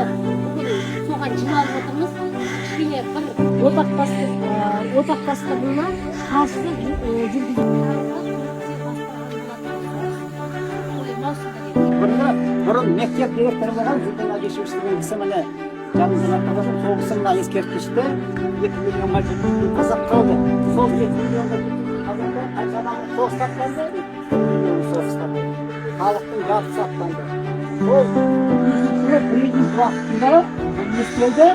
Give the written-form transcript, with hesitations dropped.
Бүгін соған жиналып отырмыз. Кішкене бір одақтастығына қарсы жүргізу. Бұрын мектеп директоры болған Зүлден Абишевич деген кісі, міне, жанымызда болсын. Сол кісі мына ескерткішті 2 миллионға жеткізген. Қазақ қалды. Сол 2 миллионға жеткен қазақтар қанша адамы соғысқа аттанды? 2 миллионы соғысқа аттанды, халықтың жартысы аттанды. Сол жылы Брежнев уақытында не істелді?